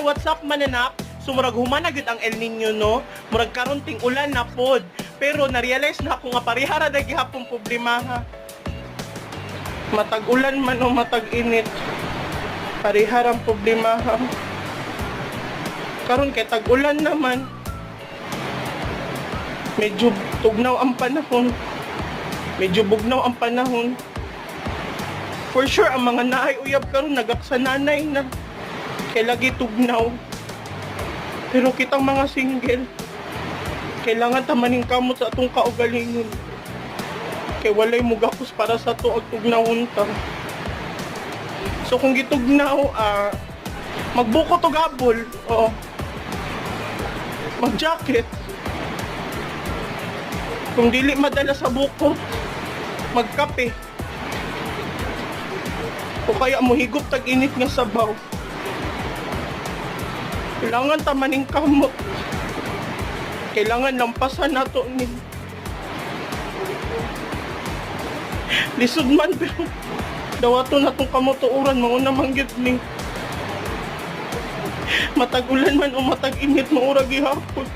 What's up, mananap? So murag human na gyud ang El Nino, no? Murag karon ting ulan na pod. Pero na-realize na ako nga parehara na gihapon problema ha. Matag ulan man o matag init, pareharang problema ha. Karon kay tag-ulan naman. Medyo tugnaw ang panahon. Medyo bugnaw ang panahon. For sure, ang mga naay uyab karon nagaksananay na. Kay lagi tugnaw. Pero kitang mga single, kailangan ta maningkamot sa atong kaugalingon. Kay walay mugakos para sa ato ag tugnawon ta. So kung gitugnaw, magbuko to gabol, oo. Mag-jacket. Kung dili madala sa buko, magkape. O kaya mohigop tag init nga sabaw. Kailangan ta maningkamot. Kailangan lampasan nato ni. Lisod man pero dawato na tong kamutuuran, mauna man gyud ni. Matag ulan man o matag init, maura gihapon.